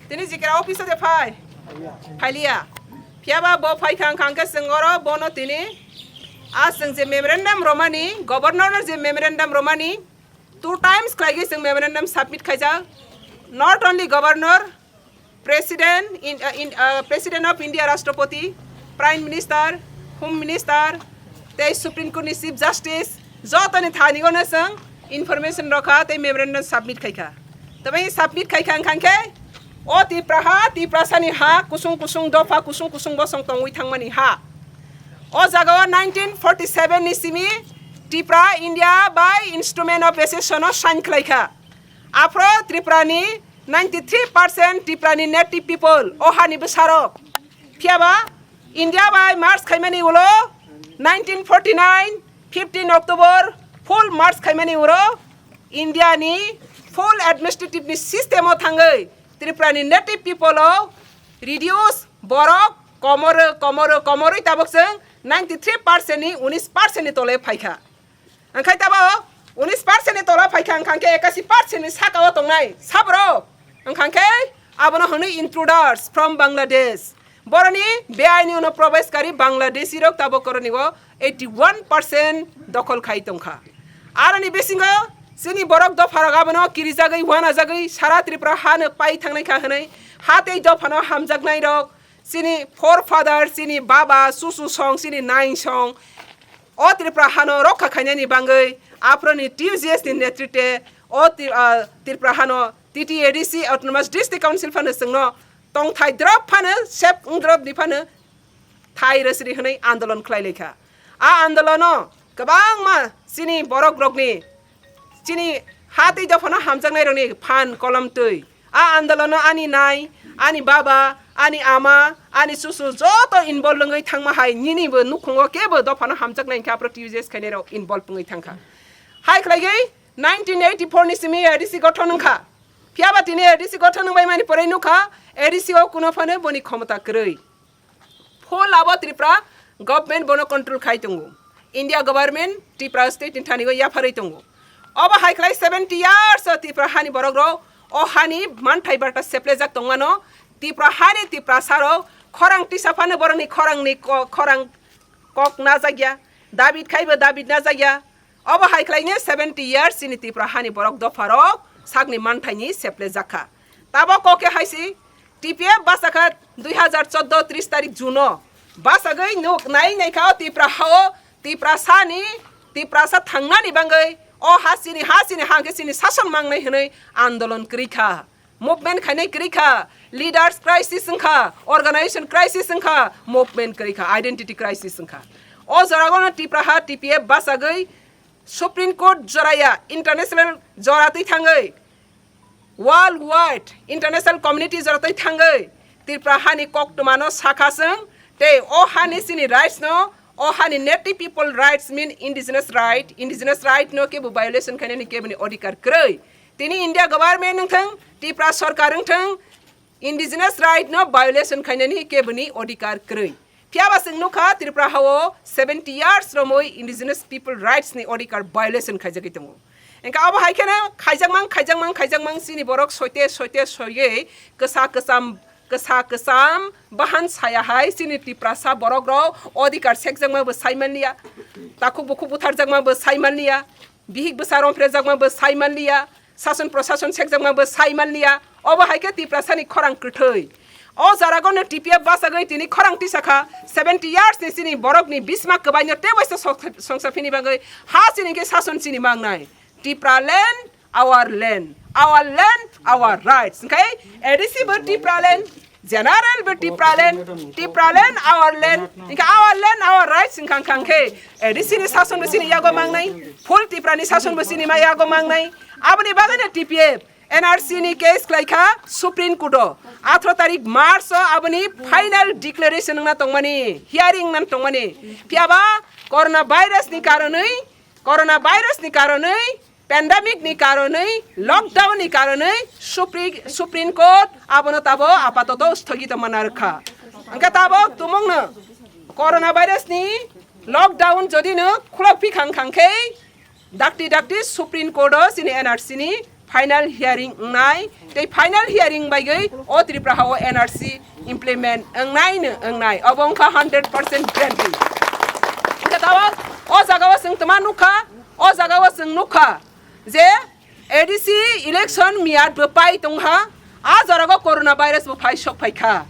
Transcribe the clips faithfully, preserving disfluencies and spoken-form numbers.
Tini jikra office o de phai. Phailiya. Phiyaba bo phai khang khang khe chwng oro bono tini a chwng je memorandum romani, governor no je memorandum romani, two times khlaigwi chwng memorandum submit khaijak. Not only governor, president in, uh, in, uh, president of India, Rashtrapati, prime minister, home minister, tei supreme court ni chief justice, jotoni thani gono chwng information rokha tei memorandum submit khaikha. Tei submit khaikha wngkha khe o Tipra ha, Tiprasani ha, kusung kusung dopha, kusung kusung bosong tongwi thangmani ha. O jaga o nineteen forty seven ni simi Tipra India bai Instrument of Accession o sign khlaikha. Aphro Tripura ni ninety three percent Tripura ni native people o hani bwsarok. Phiyaba India bai merge khaimani ulo nineteen forty nine fifteen October full merge khaimani uro India ni full administrative ni system o thangwi Tripura ni native people o reduce borok komoro komoro komorwi tabok chwng ninety three percent ni unis percent ni tole phaikha. Angkhai tabo unis percent ni tola phaikha, angkha khe ekasi percent ni saka o tongnai sabro, angkha khe abono hwnwi intruders from Bangladesh. Boroni beaini uno probeshkari Bangladeshi rok tabo koroni o eighty one percent dokhol khai tongkha. Aroni bisingo chini borok dopharok abono kirijagwi, wanajagwi sara Tripura hano pai thangnai kha hwnwi ha tei dophano hamjaknai rok chini forefather, chini baba, susu song, chini nine song, o Tripura hano rokha khainani bangwi aphro ni T U G S ni netrite o Tri-, ah, Tripura hano T T A D C Autonomous District Council phano chwngno tongthai drop phano sep wng drop ni phano thai rwsri hwnwi andolon khlai laikha. A andolono kwbangma chini borok rokni chini ha tei dophano hamjaknai rokni phan kolom twi. A andolono ani nai, ani baba, ani ama, ani susu joto involve wngwi thangma hai nini bo nukhungo kebo dophano hamjaknai hwnkhe aphro T U G S khainai rok involve wngwi thangkha. Hai khlaigwi nineteen eighty four ni simi A D C gothon wngkha. Phiyaba tini A D C gothon wngbai mani pore nukha, A D C o kuno phano boni khomota kwrwi. Full abo Tripura government bono control khai tongo. India government Tripura state ni thani o yapharwi tongo. Obo hai khlai seventy years o Tripura hani borok rok o hani manthai barta seplejak tongmano. Tripura hani Tripura saro khorang tisa phano borokni khorangni ko-, khorang kok najak ya. David khaibo David najak ya. Obo hai khlaino seventy years chini Tripura hani borok dopharok sakni manthaini seplejak kha. Tabok kok khe hai si T P F bachakha dui hazar chordo tris tarik June o. Bachagwi nuk nai nai kha o Tripura ha o Tiprasani, Tiprasa thangnani bangwi o ha chini ha chini ha hwnkhe chini sason mangnai hwnwi andolon kwrwi kha. Movement khainai kwrwi kha, leaders crisis wngkha, organization crisis wngkha, movement kwrwi kha, identity crisis wngkha. O joragano Tipra ha T P F bachagwi Supreme Court joraya international jora twi thangwi, world wide international community jora twi thangwi Tripura hani koktwmano sakha chwng, tei o hani chini rights no, o hani native people rights mean indigenous right, indigenous right no kebo violation khainani keboni odhikar kwrwi. Tini India government wngthang, Tripura sorkar wngthang, indigenous right no violation khainani keboni odhikar kwrwi. Phiyaba chwng nukha Tripura hao seventy years romwi indigenous people rights ni odhikar violation khaijagwi tongo. Engkha abo hai kheno khaijakmang, khaijakmang, khaijakmang chini borok soite, soite, soiye kwsa kwcham, kwsa kwcham bahan saya hai chini Tiprasa borok rok odhikar sekjakma bo sai manliya, takhuk bukhuk butharjakma bo sai manliya. Bihik bwsa romphrejakma bo sai manliya, sason prosason sekjakma bo sai manliya, obo hai khe Tiprasani khorang kwthwi. O jaragono T P F bachagwi tini khorang tisakha, seventy years ni chini borokni bisma kwbaino tei waisa songsa phini bagwi ha chini khe sason chini mangnai. Tipraland, our land, our land, our rights. Hwnkhe A D C bo Tipraland, General bo Tipraland, Tipraland our land, hwnkhe our land our rights hwnkha hwnkha khe A D C ni sason bo chini yago mangnai, full Tipra ni sason bo chini ma yago mangnai. Aboni bagwi no T P F N R C ni case khlai kha Supreme Court o, atharo tarik March o aboni final declaration wngna tongmani, hearing wngna tongmani. Phiyaba corona virus ni karonwi, corona virus ni karonwi pandemic ni karonwi, lockdown ni karonwi Supri-, Supreme Court abono tabo apatoto sthogito mana rwkha. Hwnkhe tabok tumungno corona virus ni lockdown jodi no khulok pi khang khang khe dakti dakti Supreme Court o chini N R C ni final hearing wngnai, tei final hearing baigwi o Tripura hao N R C implement wngnai no wngnai, obo wngkha hundred percent guarantee. Wngkha tao o jaga o chwng tma nukha, o jaga o chwng nukha je A D C election miyat bo pai tongha, a jora go corona virus bo phai sok phaikha.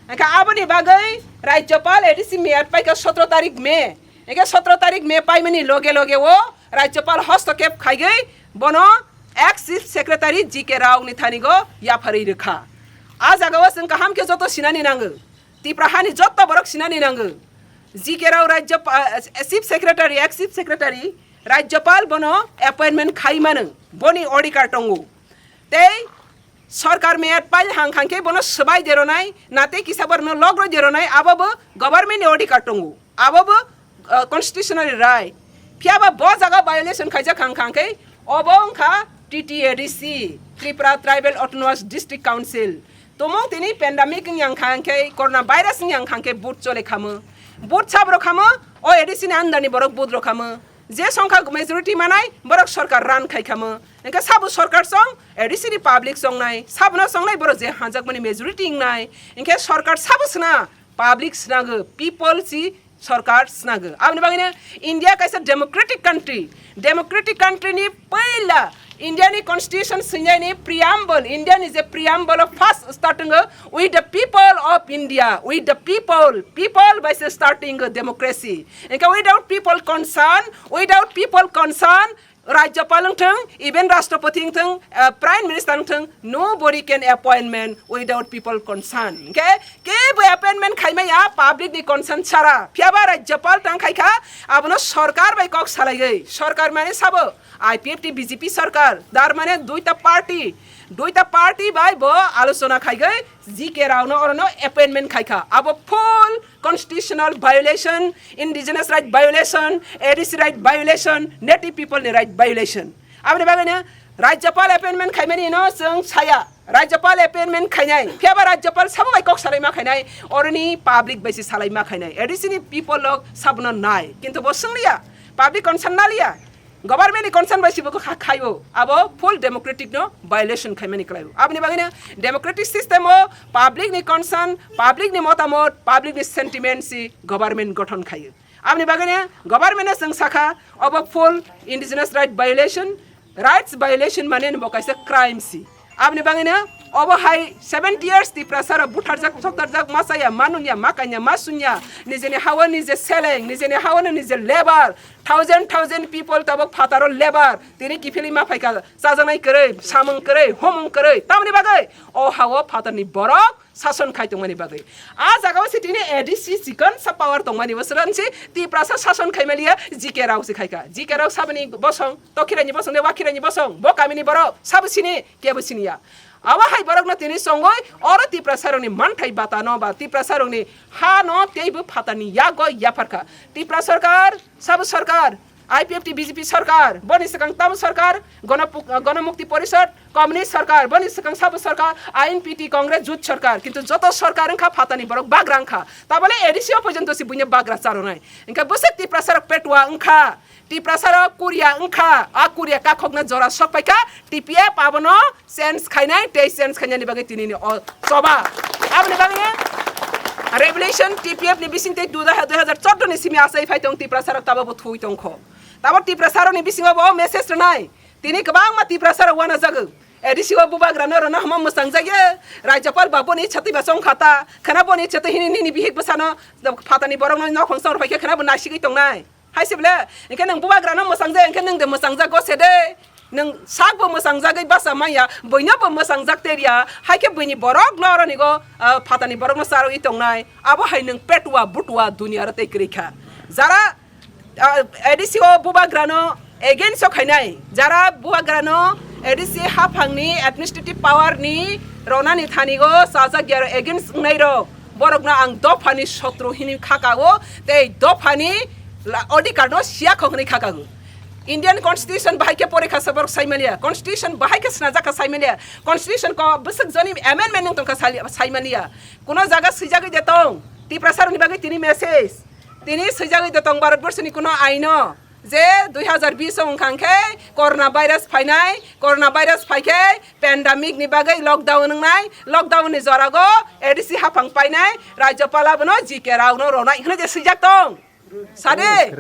Wngkha aboni bagwi Rajyapal A D C miyat paikha sotro tarik May. Wngkha sotro tarik May paimani loge loge o Rajyapal hostokep khaigwi bono ex Chief Secretary G K Rao ni thani go yapharwi rwkha. A jaga o chwng kaham khe joto sinani nango. Tipra hani joto borok sinani nango. G K Rao Rajyapa-, eh, Chief Secretary, ex Chief Secretary, Rajyapal bono appointment khai mano, boni odhikar tongo. Tei sorkar meyat pail hang khang khe bono swbai deronai, na tei kisa borno logro deronai, abo bo government ni odhikar tongo, abo bo, eh, constitutional right. Phiya ba bo jaga violation khaijak hang khang khe obo wngkha T T A D C, Tripura Tribal Autonomous District Council. Tomong tini pandemic wng yang kha hwnkhe, corona virus wng yang kha hwnkhe vote chole khamo. Vote sabro khamo, o A D C ni under ni borok vote rok khamo. Je songkha majority manai, borok sorkar run khai khamo. Hwnkhe sabo sorkar song, A D C ni public songnai, sabono songnai borok je hanjakmani majority wngnai. Hwnkhe sorkar sabo sna, public snago, people si sorkar snago. Aboni bagwino India kaisa democratic country. Democratic country ni puila India ni constitution swngnai ni preamble, India ni je preamble o first starting o, "With the people of India, with the people, people by se starting o democracy." Engka without people concern, without people concern, Rajyapal wngthung, even Rashtrapati wngthung, uh, Prime Minister wngthung, nobody can appointment without people concern. Hingke kebo appointment khaimaya public ni concern sara. Phiya ba Rajyapal tang khaikha, abono sorkar bai kok salaiwi. Sorkar mane sabo, I P F T B J P sorkar, dar mane duita party, duita party bai bo alochona khaiwi G K Rao no orono appointment khaikha. Abo full constitutional violation, indigenous right violation, A D C right violation, native people ni right violation. Aboni bagwino Rajyapal appointment khaimani no chwng saya. Rajyapal appointment khainai. Phiya ba Rajyapal sabo bai kok salai ma khainai. Oroni public bai se salai ma khainai. A D C ni people lok sabono nai. Kintu bo swngliya. Public concern naliya. Government ni concern bai sibo kha-, khaio. Abo full democratic no violation khaimani kwlaio. Aboni bagwino democratic system o public ni concern, public ni motamot, public ni sentiment si government gothon khaio. Aboni bagwino government no chwng sakha, obo full indigenous right violation, rights violation mane bo kaisa crime si. Aboni bagwino obo hai seventy years Tiprasa rok butharjak, soktarjak, ma chaya, ma nungya, ma kanya, ma sunya, nijeni hawa nije seleng, nijeni hawa no nije lebar, thousand, thousand people tabok phataro lebar, tini kiphilwi ma phaikha, chajaknai kwrwi, samung kwrwi, homung kwrwi, tamoni bagwi o hao phatarni borok sason khai tongmani bagwi. A jagao se tini A D C chikon sa power tongmani bo sransi Tiprasa sason khaimaliya G K Rao se khaikha. G K Rao saboni bosong, tokhirani bosong, de wakhirani bosong, bo kamini borok sabo sini, kebo siniya. Abo hai borokno tini chongwi oro Tiprasa rokni manthai bata no ba Tiprasa rokni ha no teibo phatani yago yapharkha. Tipra sorkar, sabo sorkar, I P F T B J P sorkar, boni swkang tamo sorkar, Gono-, Gonomukti Porishod, Communist sorkar, boni swkang sabo sorkar, I N P T, Congress, Jut sorkar, kintu joto sorkar wngkha phatani borok bagra wngkha. Tabole A D C o porjonto si buino bagra charonai. Wngkha bwswk Tiprasa rok petwa wngkha, Tiprasa rok Korea wngkha, a Korea kakhokna jora sok paikha, T P F abono change khainai, tei change khainani bagwi tinini o choba. Aboni bagwi revolution T P F ni bising tei dui hajar chordo ni simi achai phai tong Tiprasa rok tabo bo thui tongkho. Tabo Tiprasa rok ni bisingo bo message rwnai. Tini kwbangma Tiprasa rok wana jago. A D C o bubagra no rwna hama mwchang jagya. Rajyapal ba boni chati ba chong khata. Khana boni chati hini nini bihik bwsano phatani borok no nokhong song rw phaikhe khana bo nasigwi tongnai. Hai se bwle, hingke nwng bubagrano mwchang jak, hingke nwng de mwchang jak go se de. Nwng sak bo mwchang jagwi basa manya, buino bo mwchang jak teria, hai khe buini borok no oroni go, ah, phatani borok no charwi tongnai. Abo hai nwng petua butua duniya ro tei kwrwi kha. Jara, ah, A D C o bubagrano against o khainai, jara bubagrano A D C haphangni administrative power ni ronani thani go chajak ya against wngnai rok. Borokno ang dophani sotro hini khaka o, tei dophani la-, odhikar no siya kho hwnwi khaka o. Indian Constitution bahai khe porikha se borok saimaliya, Constitution bahai khe swnajak kha saimaliya, Constitution ko bwswk joni amendment wng tongkha sali-, saimaliya. Kuno jaga swijagwi de tong, Tiprasa rokni bagwi tini message, tini swijagwi de tong Bharat Borso ni kuno aino, Je dui hazar bis o wngkha khe corona virus phainai, corona virus phai khe pandemic ni bagwi lockdown wngnai, lockdown ni jorago A D C haphang painai, Rajyapala bono G K Rao no ronai hwnwi je swijak tong. Sade?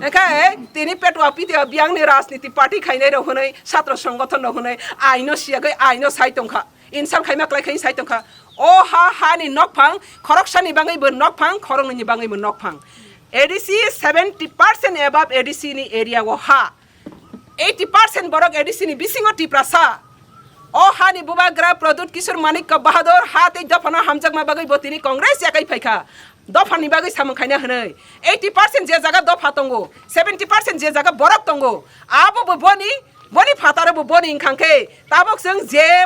Enkhe tini petwa pitwa biyang ni rajniti party khainai rok hwnwi, satro songgothon rok hwnwi, aino siyagwi aino sai tongkha. Insult khaima klai khai sai tongkha. O ha, ha ni nokphang, khoroksa ni bangwi bo nokphang, khoroknwi ni bangwi bo nokphang. A D C seventy percent above A D C ni area o ha. Eighty percent borok A D C ni bisingo Tiprasa. O ha ni bubagra Pradyut Kishore Manikya Bahadur ha tei dophano hamjakma bagwi bo tini Congress yakai phaikha. Dophani bagwi samung khaina hwnwi. Eighty percent je jaga dopha tongo, seventy percent je jaga borok tongo. Abo bo boni, boni phataro bo boni wngkha khe tabok chwng je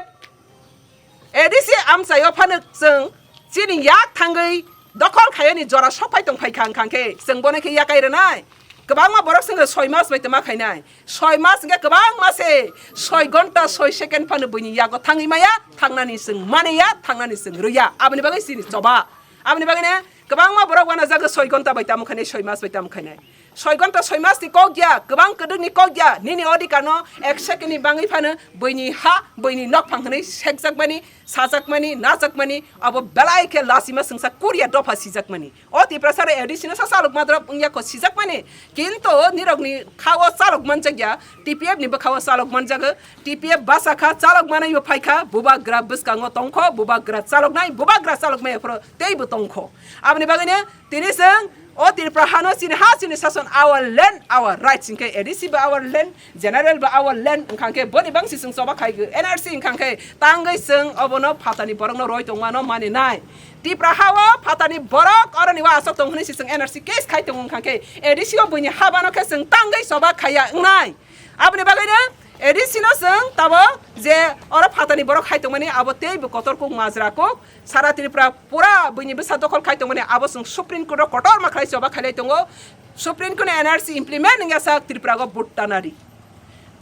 A D C amchaio phano chwng chini yak thangwi dokhol khaiyani jora sok phai tong phai kha wngkha khe chwng bono khe yakai rwnai. Kwbangma borok chwngno soi mas bai tongma khainai. Soi mas hwnkhe kwbangma se, soi gonta, soi second phano buini yago thangwi maya, thangnani chwng mani ya, thangnani chwng rw ya. Aboni bagwi chini choba. Aboni bagwino kwbangma borok uanajagwi soi gonta bai tamo khainai, soi mas bai tamo khainai. Soi gonta soi mas ni kok ya, kwbang kwdwk ni kok ya, nini odhikar no ek second ni bangwi phano buini ha, buini nokphang hwnwi sekjakmani, sajakmani, najakmani, abo belai khe lachima swngsa Korea dopha sijakmani. O Tiprasa rok A D C no sa chalokma drop wngya kho sijakmani, kinto nirok ni kha o chalok manjakya, T P F ni bwkha o chalok manjago, T P F basa kha, chalok manai bo phai kha, bubagra bwskango tong kho, bubagra chaloknai, bubagra chalokmaya phoro teibo tong kho. Aboni bagwino tini chwng o Tripura hano chini ha, chini sason, our land, our rights, hinkhe A D C bo our land, general bo our land, wngkha khe boni bangsi chwng choba khai, N R C wngkha khe tangwi chwng obono phatani borokno roi tongmano mani nai. Tripura ha o phatani borok oroni o aswk tong hwnwi se chwng N R C case khai tongo, wngkha khe A D C o buini habano khe chwng tangwi choba khaiya wngnai. Aboni bagwino A D C no chwng tabo je oro phatani borok hai tongmani abo teibo kotor kuk majra kuk sara Tripura pura buini bwsa dokhol khai tongmani abo chwng Supreme Court o kotorma khlai choba khailai tongo. Supreme Court ni N R C implement wngya sak Tripura go vote tanari.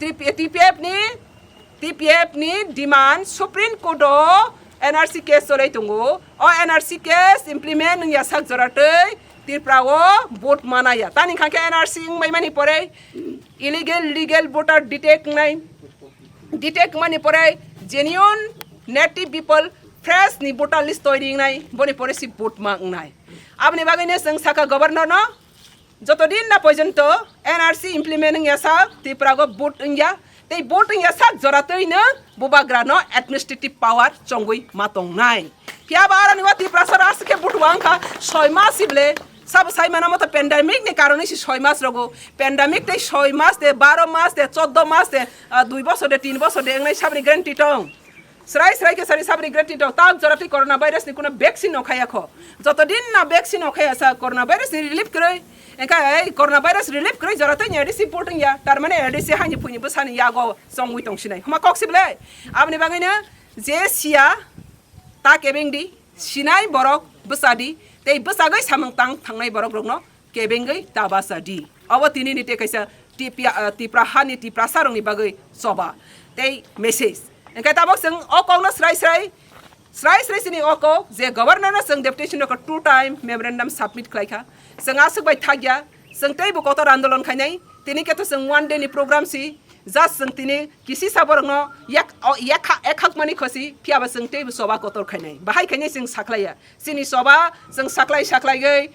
Trip-, T P F ni, T P F ni demand Supreme Court o N R C case cholai tongo. O N R C case implement wngya sak jora tei Tripura o vote manaya. Tani kha khe N R C wngbai mani pore illegal, legal voter detect wngnai, detect wngmani pore genuine native people fresh ni voter list toiri wngnai, boni pore si vote ma wngnai. Aboni bagwi no chwng sakha governor no, joto din na porjonto N R C implement wngya sak Tripura go vote wngya, tei vote wngya sak jora twi no bubagra no administrative power chongwi ma tongnai. Phiya ba aroni o Tiprasa rok aswk khe buthua wngkha soi mas si bwle. Sabo sai mana moto pandemic ni karonwi si soi mas rogo. Pandemic tei soi mas de, baro mas de, choddo mas de, ah, dui bosor de, tin bosor de wngnai saboni guarantee tong. Srai srai khe sari saboni guarantee tong. Tak jora tei corona virus ni kuno vaccine no khaya kho. Joto din na vaccine no khaya sa corona virus ni relief kwrwi. Engkha ei corona virus relief kwrwi jora tei ni A D C vote wngya. Tar mane A D C haini phuini bwsani yago chongwi tong sinai. Huma kok si bwle. Aboni bagwi no je siya ta kebeng di, sinai borok bwsa di, tei bwsagwi samung tang thangnai borok rokno kebengwi ta basa di. Obo tini ni tei kaisa T P, ah, Tipra hani Tiprasa rokni bagwi choba tei message. Engkhe tabok chwng o kokno srai srai, srai srai chini o kok je governor no chwng deputation no two time memorandum submit khlai kha. Chwng aswk bai thakya, chwng teibo kotor andolon khainai. Tini khe to chwng one day ni program si, just chwng tini kisisa borokno yak, o, yakha, ekhak mani khosi, phiya ba chwng teibo choba kotor khainai. Bahai khainai chwng sakhlaiya. Chini choba chwng saklai saklaigwi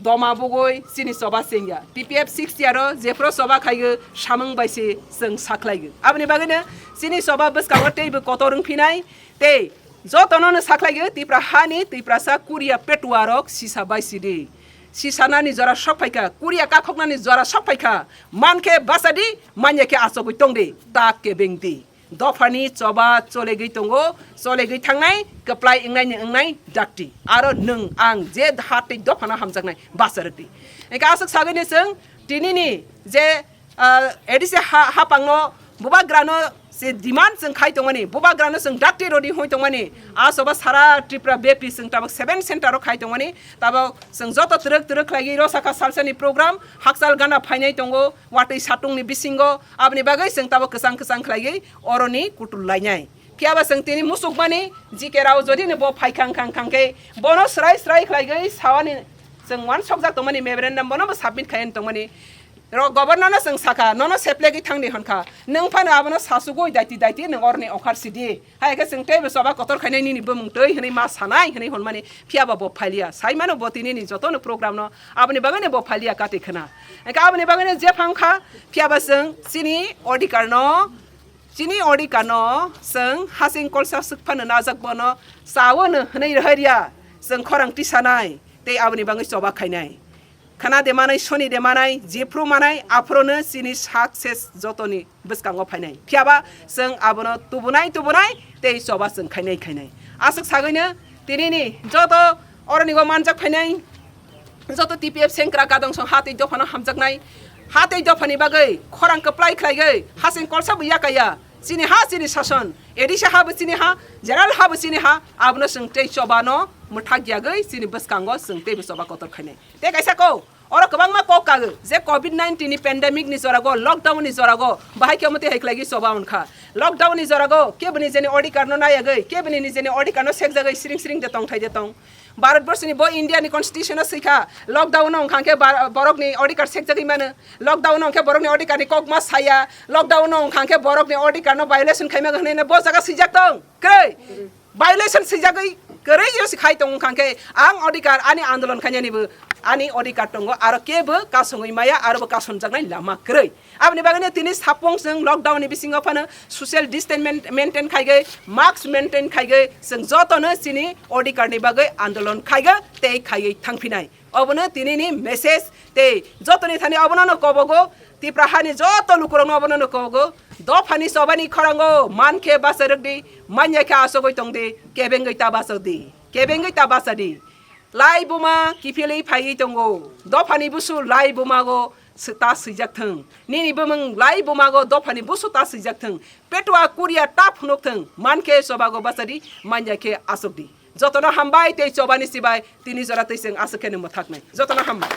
doma bugwi chini choba chengya. T P F six year o jephru choba khaigwi samung bai se chwng saklaigwi. Aboni bagwino chini choba bwskango teibo kotor wng phinai tei jotono no saklaigwi Tipra hani Tiprasa Korea petua rok sisa bai sidi. Sisa nani jora sok phaikha, Korea kakhoknani jora sok phaikha. Mankhe basa di, manya khe achogwi tong di, ta kebeng di. Dophani choba cholegwi tongo, cholegwi thangnai, kwplai wngnaini wngnai dakti. Aro nwng ang je hat tei dophano hamjaknai basa rwkdi. Engkhe aswk sagwini chwng tinini je, ah, A D C ha-, hapangno bubagrano je demand chwng khai tongmani, bubagrano chwng dakti rodi hoi tongmani, a choba sara Tripura bepri chwng tabuk seven center o khai tongmani, tabuk chwng joto twrwk twrwk khlaigwi rosakha salsani program, hakchal gana phainai tongo, watwi satungni bisingo, aboni bagwi chwng tabuk kwchang kwchang khlaiwi oroni kutul lainai. Phiya ba chwng tini musukmani G K Rao jodi ni bo phai khang khang khang khe bono srai srai khlaiwi sawani chwng uansukjak tongmani memorandum bono bo submit khaiwi tongmani. Ro governor no chwng sakha, nono seplegwi thangdi honkha. Nwng phano abono sasugwi daiti daiti nwng oroni ongkhar sidi. Hai khe chwng teibo choba kotor khainai nini bumung twi hwnwi ma sanai hwnwi hwnmani phiyaba bo phailiya. Saimano bo tinini jotono program no aboni bagwino bo phailiya kati khna. Hwnkhe aboni bagwino jephang kha phiyaba chwng chini odhikar no, chini odhikar no chwng hasing kolsa swk phano najak bono chawo no hwnwi rwhai riya. Chwng khorang tisanai tei aboni bagwi choba khainai. Khana de manai, soni de manai, jephru manai, aphrono chini success jotoni bwskango phainai. Phiyaba chwng abono tubunai tubunai tei choba chwng khainai khainai. Aswk sagwino tinini joto oronigo manjak phainai, joto T P F sengkra kadong song ha tei dophano hamjaknai. Ha tei dophani bagwi khorang kwplai khlaigwi hasing kolsa bo yakaya. Chini ha chini sason, A D C ha bo chini ha, general ha bo chini ha, abono chwng tei choba no mwthak yagwi chini bwskango chwng teibo choba kotor khainai. Tei kaisa kok, oro kwbangma kok kago je covid nineteen ni pandemic ni jorago, lockdown ni jorago, bahai khe omo tei hai khlaigwi choba wngkha. Lockdown ni jorago keboni jeni odhikar no nayagwi, keboni nijeni odhikar no sekjagwi siring siring de tongthai de tong. Bharat borsi ni bo India ni constitution o swikha, lockdown no wngkha khe ba-, borok ni odhikar sekjagwi mano, lockdown no wngkha khe borok ni odhikar ni kok ma saya, lockdown no wngkha khe borok ni odhikar no violation khaima hwnwi bo jaga swijak tong. Kwrwi. Violation swijagwi kwrwi yo si khai tong wngkha khe ang odhikar ani andolon khainani bo ani odhikar tongo, aro kebo kasongwi maya, aro bo kasonjaknai lama kwrwi. Aboni bagwino tini sapung chwng lockdown ni bisingo phano social distance main-, maintain khaigwi, mask maintain khaigwi chwng jotono chini odhikar ni bagwi andolon khaigo tei khaiwi thangphinai. Obono tinini message tei jotoni thani obono no kobogo, Tipra hani joto lukurokno obono no kobogo. Dophani chobani khorango mankhe bacharwkdi, manya khe achogwi tongdi, kebengwi ta bachadi, kebengwi ta bachadi. Lai buma kiphilwi phaiwi tongo. Dophani busu lai bumago swi-, ta swijak thung. Nini bumung lai bumago dophani busu ta swijak thung. Petua kuria ta phunuk thung. Mankhe chobago bachadi, manya khe achukdi. Jotono hambai tei chobani sibai tini jora twi chwng aswk khe nungmo thaknai. Jotono hambai.